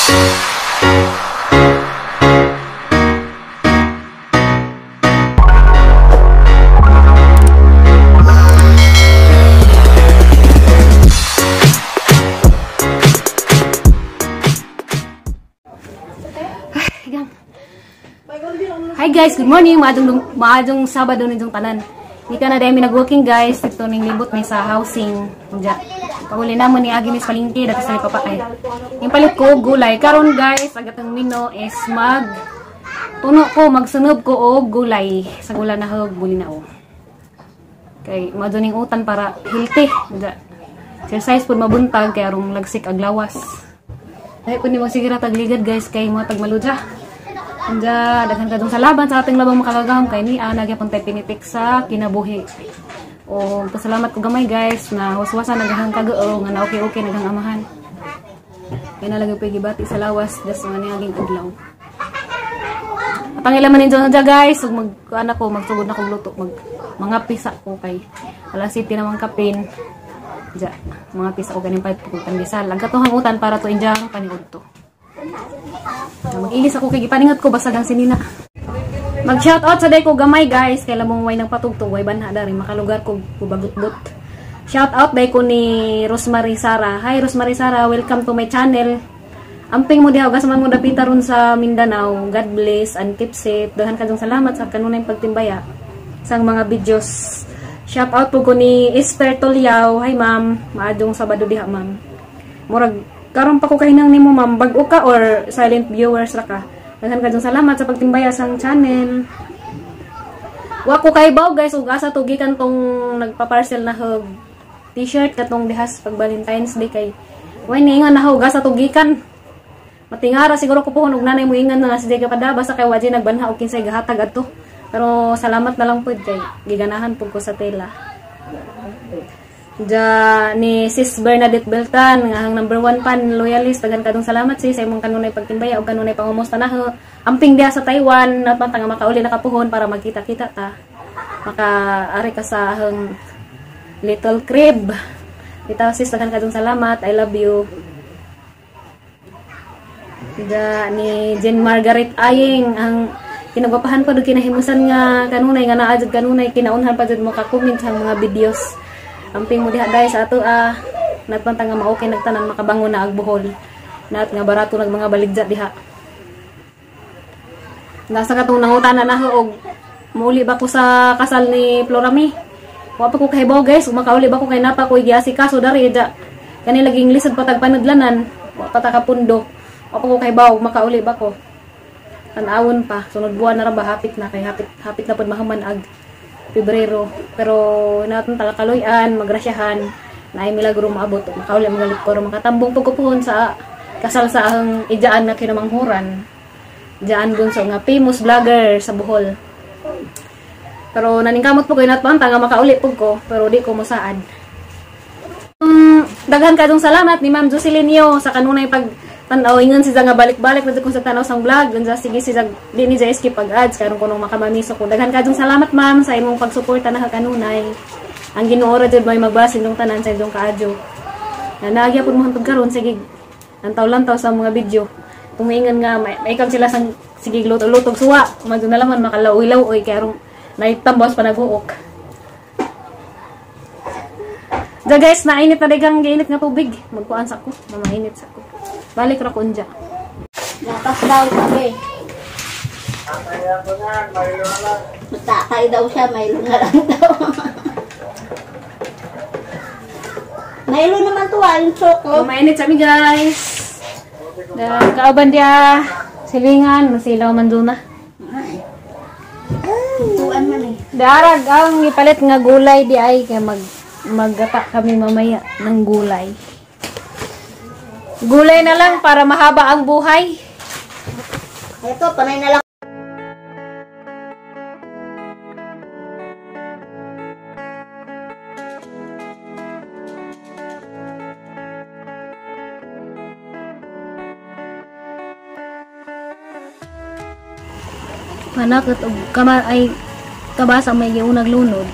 Hi guys, good morning. Maadong Sabado ninyong tanan. Di ka na dahil nag-working guys. Dito ning libot may sa housing. Diya. Pahuli na mo ni Agi Miss Palingki. Dati sa papakay. Yung palit ko, gulay. Karon guys, agatang mino is mag tuno ko, magsunob ko og gulay. Sa gula na hog, buli na o. Kay maadto ning utan para healthy. Diya. Exercise pud mabuntag kay arong lagsik ag lawas. Ay kun ni magsigira tagligad guys kay mga tagmaludja. Anja, daghan kadtong sa laban sa ating labang makagagahom kay ni ana gyapon tay pinitik sa kinabuhi. O pasalamat ko gamay guys na waswasan naghang kagoo nga na okay naghang amahan. Kay na lagi gibati sa lawas das nga niaging udlaw. Atang ilaman ninyo na guys ug mag ana ko magsugod na kog luto mag mga pisa ko kay alas 7 namang kapin. Ja, mga pisa ko ganing palit ko pandesal. Ang katuhang utan para to injang paniudto. Mag-ilis ako kay gipaningot ko basag ang sinina. Mag-shout out sa day ko gamay guys kay lamong way nang patugtog way banha dari makalugar ko kubagot-bot. Shout out day ko ni Rosemary Sara. Hi Rosemary Sara, welcome to my channel. Amping mo diha gas man mo dapita ron sa Mindanao. God bless and keep safe. Daghan kadtong salamat sa kanunay pagtimbaya sang mga videos. Shout out po ko ni Esper Tolyaw. Hi ma'am, maadong Sabado diha ma'am. Murag karon pa ko kahinang nimo ma'am, bag-o ka or silent viewers ra ka. Daghan kadtong salamat sa pagtimbaya sang channel. Wa ko kaibaw guys ug asa to gikan tong nagpa-parcel na hug t-shirt katong dihas pag Valentine's Day kay way niingon na hug asa to gikan. Matingara siguro ko pohon og nanay mo ingan na si ka pada basta kay wa nagbanha og kinsay gahatag adto. Pero salamat na lang pud kay giganahan pud ko sa tela. Ja ni Sis Bernadette Beltran nga ang number 1 fan loyalist, daghan kadtong salamat sis sa imong kanunay pagtimbaya ug kanunay pangumusta na ho. Amping diha sa Taiwan natman nga makauli na kapuhon para magkita-kita ta. Maka-ari ka sa ahang little crib. Bitaw sis, daghan kadtong salamat. I love you. Ja ni Jean Margaret Aying ang kinagwapahan pa do kinahimusan nga kanunay nga naa jud kanunay kinaunhan pa jud mo ka-comment sa mga videos. Amping mo diha dai sa ato natpanta nga maokay nagtanan makabangon na ag Bohol. Nat nga barato nag mga baligya diha. Nasa katong nangutana na ho og muuli ba ko sa kasal ni Florami. Wa pa ko kahibaw guys, ug makauli ba ko kay napa ko giasikaso dari da. Kani laging lisod pa tag panudlanan, wa pa ta kapundo. Wa pa ko kahibaw makauli ba ko. Tan-awon pa, sunod buwan na ra ba hapit na kay hapit na pud mahuman ag Pebrero, pero natin talakaloyan, magrasyahan, na ay milagro maabot, makauli magalit ko, makatambong pagkupuhon sa kasal sa ang ijaan na kinamanghuran, ijaan bunso nga famous vlogger sa Bohol. Pero naningkamot po ko inatbanta nga makauli po ko, pero di ko mosaad. Daghan kadtong salamat ni Ma'am Jocelyn Yo sa kanunay pag tanaw ingon siya nga balik-balik na kung sa tanaw sang vlog unsa sige siya di ni siya skip pag ads karon kuno makamamiso ko. Daghan kadtong salamat ma'am sa imong pagsuporta na kanunay. Ang Ginoo ra jud may magbasin dong tanan sa imong kaadyo. Na naagya pud mo hantod karon sige lantaw-lantaw sa mga video. Tumingan nga maikam sila sang sige luto-lutog suwa madto na laman makalaoy-laoy kay arong naitambos pa naguok. Da guys, nainit na dagang giinit nga tubig. Magkuan sa ko, mamainit sa ko. Balik ra ko unja. Lakas daw sabi. Matakay daw siya, maylo na lang daw. Maylo naman to yung choco. Mainit sa mi guys. Da kauban dia silingan, masilaw man duna. Tuan man eh. Darag ang gipalit nga gulay di ay kay maggata kami mamaya ng gulay. Gulay na lang para mahaba ang buhay. Ito, panay na lang. Manakot og kama ay kabasa may giunag lunod.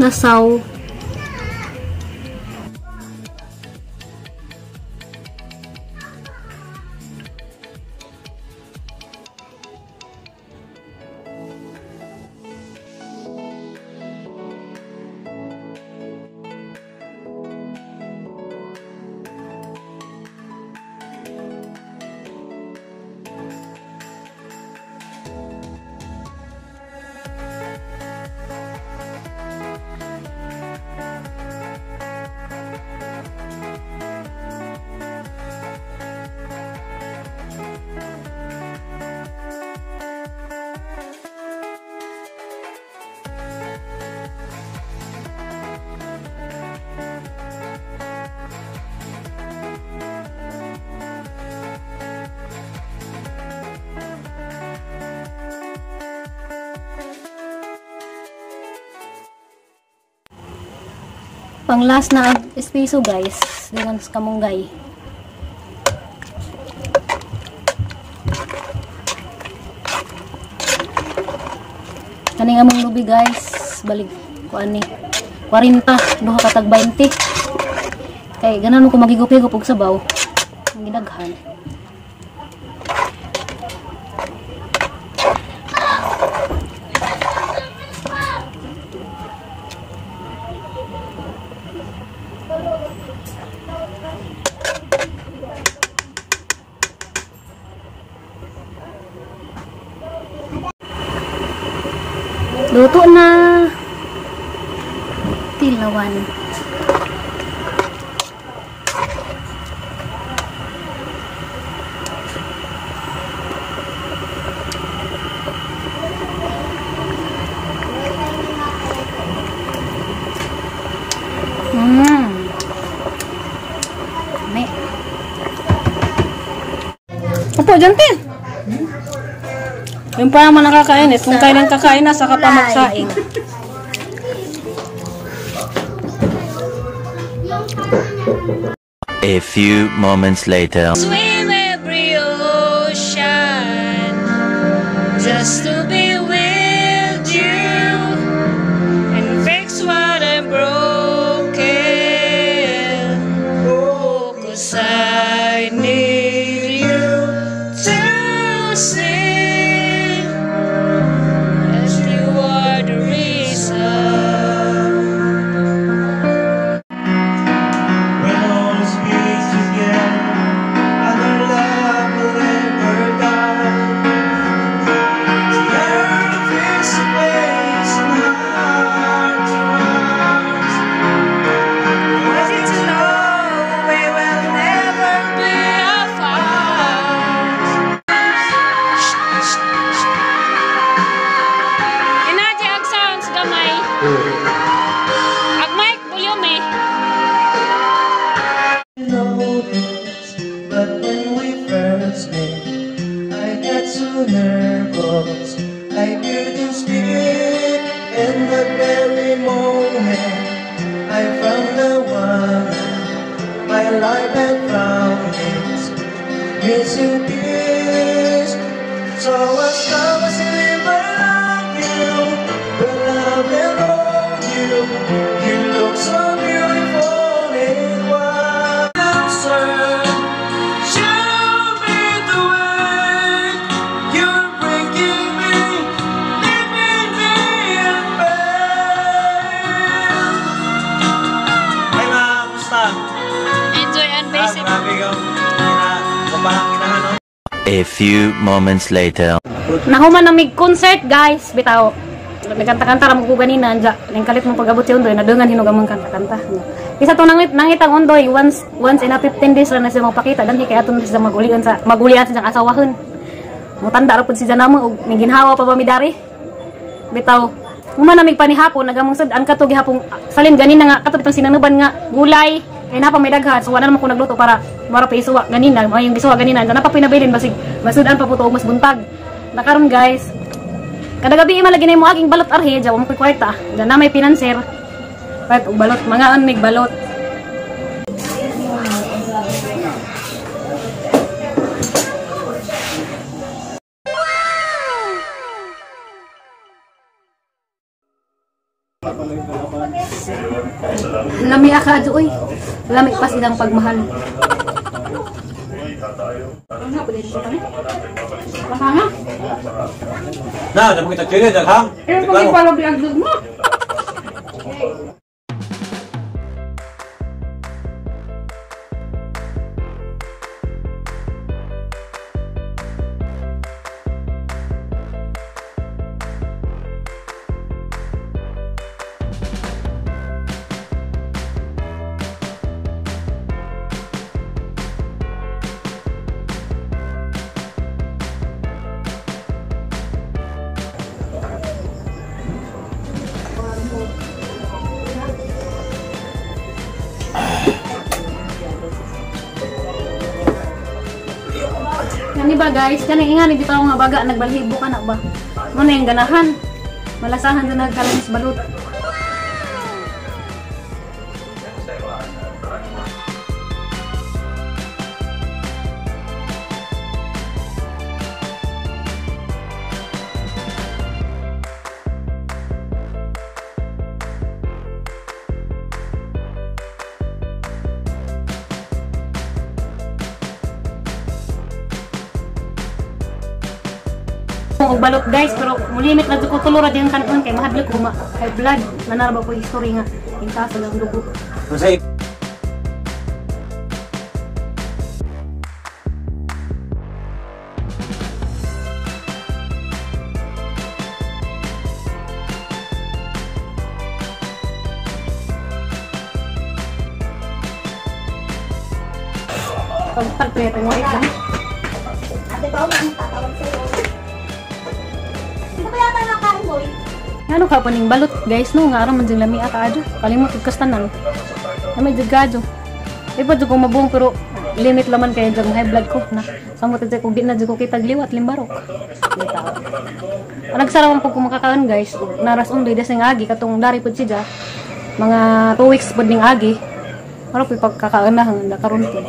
Kulasaw. Pang last na espeso guys, dengan sa kamunggay. Kaning among lubi guys, balik kuan ni 40, duha ka tag 20. Kay ganan mo ko magigop-higop og sabaw. Ang gidaghan. Luto na. Tilawan. May. Opo, dyan tin. Yung pa naman nakakainit. Kung kailan kakain na, saka pa magsaing. A few moments later. Swim every ocean just to be with you and fix what I'm broken. Oh, 'cause I need you to see that you are the reason. When all speaks together, and our love will never die. Together, face to face, and heart to heart. Want you to know we will never be apart. Inaji ag sounds gamay. Ag mic volume eh. Notice, but when we first met, I got so nervous, I couldn't speak. In that very moment, I found the one. My life had found its missing piece. So as long as I live, I love you. The love will hold you. You look so beautiful in white. Answer, show me the way. You're breaking me, leaving me in pain. Ay mga kamusta? Enjoy and basic. Grabe ka. Kapahangin no? A few moments later. Nahuman na mig concert guys, bitaw. Nagkanta-kanta ra mo ko ganina anja. Ning kalit mo pag-abot si Ondoy, nadungan hinog among kanta-kanta. Isa to nangitang Ondoy once in a 15 days ra na siya magpakita danhi kay aton siya magulian sa siyang asawahon. Mutanda ra pud siya namo og ginhawa pa ba mi dari. Bitaw, human na mig panihapon nagamong sud-an kato gihapon salin ganina nga kato bitong sinanuban nga gulay. Kay napa may daghan, so wala naman ko nagluto para mara pa isuwa ganina, mayong gisuwa ganina, napa pinabilin basig masudan pa po to og mas buntag. Nakaron guys, kada gabi man lagi na mo aging balot arhe, jawa mo koy kwarta, diyan na may financer. Right, og balot, mga mig balot. Lami ka adyo oy. Lami pas ilang pagmahal. Ano pa dito kami? Baka nga. Na, napakita kita chili, daghang. Pero pag ipalabi ang mo. Kani ba guys, kani nga ni bitaw nga baga nagbalhibo ka na ba? Mo na yung ganahan. Malasahan na nagkalamis balot. Og balot guys, pero mulimit na ko tulo ra din kanon kay mahadlok ko ma high blood. Nanara ba ko history nga intaas lang dugo. Masay. Pagpagpret mo ay lang. Ate Paula, ang tatawag sa'yo. Sino ba yata nakain mo? Ano ka pa ning balot guys no nga aron man jud lami ka adyo. Kalimot ug kastanan. Ay jud gadyo. Ay pa jud ko mabuong pero limit laman kay jud high blood ko na. Samot jud ko di na jud ko kitag liwat limbarok. Bitaw. Nagsarawan po ko makakaon guys. Naras undoy des ning agi katong dari pud siya. Mga 2 weeks pud ning agi. Maro pud pagkakaon na hanggang karon pud.